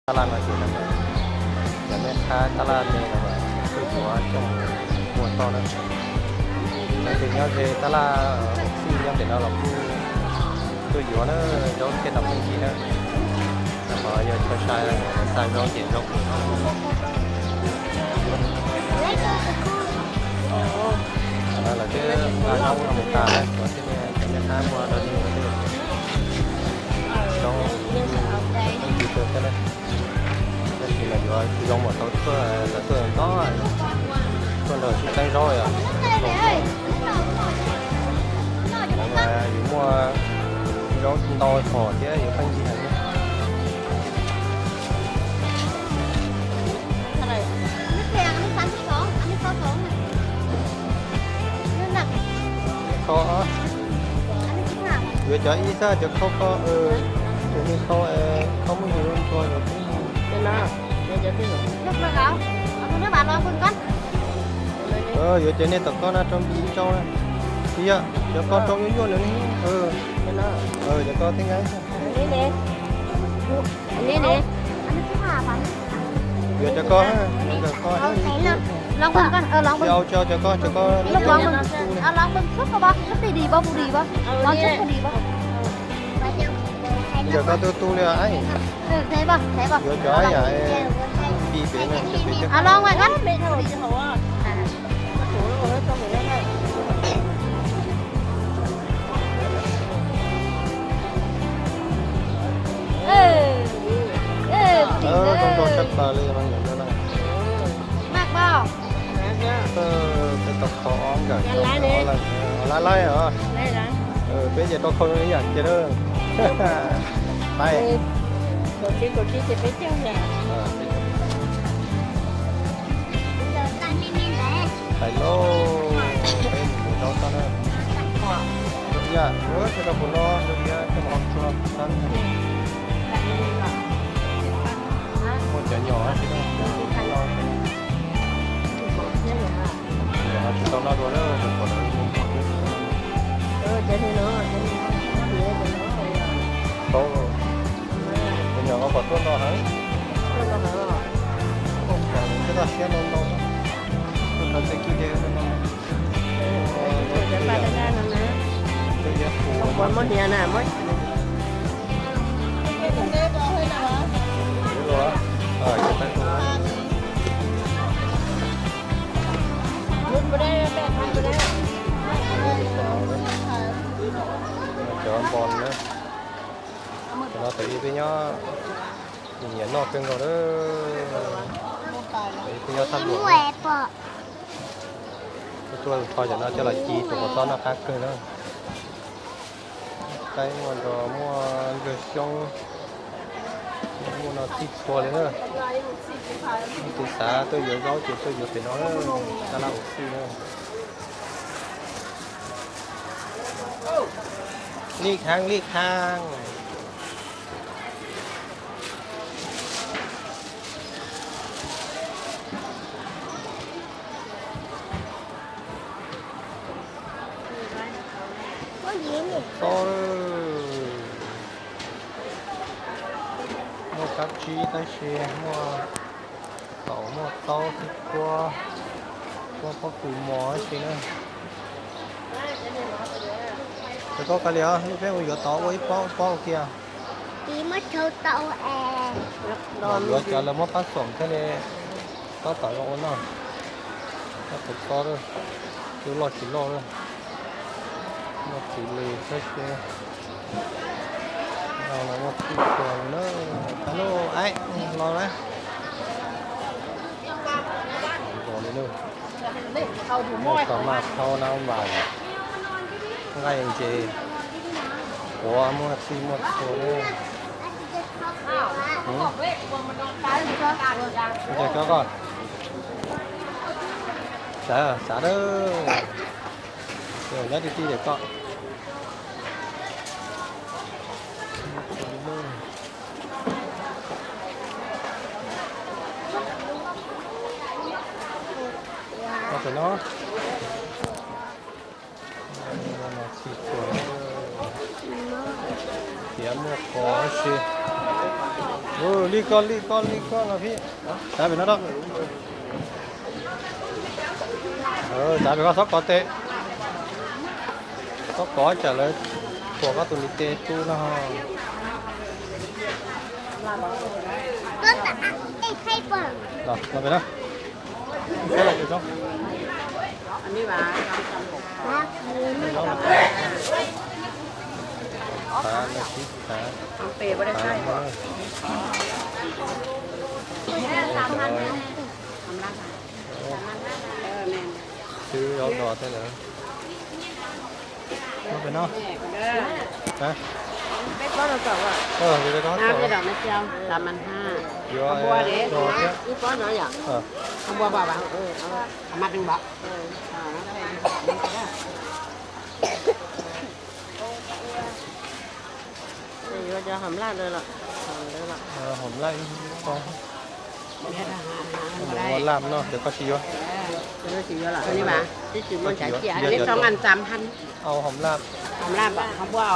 Tab laj no ces cov me qhab tab laj me no tuaj yuav coj mus muag toj na. Leej twg nyob ze tab laj Oxij nyob pem no los kuj tuaj yuav na, zaub thiaj tau pheej yig na. Qhov yog chaw sai xa zaub ces zaub kuj no lawv twb nqa zaub no mus tas na, cov me qhab muag dog dig no tej zaub pheej yig kawg thiab na. Tab sis mas yuav tsis zoo mam tau tuaj, lawv tuaj ntau, tuaj nrog sib teeb zaub yom. Yuav muaj zaub ntau hom thiab yuav pheej yig heev. Kho, yuav cov ib xab cov khau kho, cov me khau, khau muaj yus ntxhua yuav peb. Yuav cov nej tom koj na rau npis tsau na. Ib yam cov koj rau nyuaj nyuaj nws ne. Cov koj thiab nqa. Yuav cov koj, yuav cov koj. Tsis au, tsis au cov koj, cov koj. Cov koj tu tu li. Yuav cov ib yam npis pem no. Zoo nkauj tshaj plaws li. Peb tau khau ob nkawm, lab laib os. Peb ces tau khau ib yam kiag lawm. Hais lauj, peb mus zaub toj na. Yam, sawv daws pum no, coj mus hau tsua. Muaj cov nyom tsis tau noj dua lawm, pom lawv mus muag thiab. Tau, cov nyom no pom tuaj no heev. Cov toj siab no ntau, tuaj rau tej kib dej no. Cov npos na, cov no tam li peb nyob nyiam noj kawg nkaus na. Peb nyob thaj luam, tuaj rho cov no coj los ci tus qos txob noj qab kawg na. Qaib muaj nrog muaj nplawg xyoob, muaj no txhij txhua li na. Tus xav tuaj yuav zaub ces tuaj yuav pem no, tab laj ua txij na. Lij khav lij khav. Txob, muaj kab tsib tab sis muaj taum, muaj taub, xib kuab, muaj pob kws mos tab sis na. Cov koj kav liam, peb mus yuav tod ua ib pob pob ua kiag. Yuav cov lawv muab pab xoom thiaj li tab tom zoo ua noj. Tab tom txob lawm, twb loj tsis loj lawm, muaj txiv li thiab ces no los muaj txij txhua li na. Tag lauj, aib, los na. Nkaus li na. Muaj kos maj thaub nab vas, nqaij ntses, quav muaj txij muaj txhua na. Ntses koj koj. Xav, xav dawb. Nyob ti ti dem koj. Txhij txhua, tiav muaj qos si. Li koj, li koj, li koj no phib. Xav pem no rau. Xav pem koj txhob kov tes. Txhob kov tsam lawv thuam koj tus ntiv tes tu no. Los, los pem no. Xwb ob dos thiab lawm. Pem no. Yuav dos thiab. Yuav cov hom laj lawm los? Hom laj ib co. Mus ua laj no ces koj tsis yuav. Tsis yuav lawm, tsis muaj ntshav ciaj, neb tso nqan txam hab. Au hom laj. Hom laj, hom laj.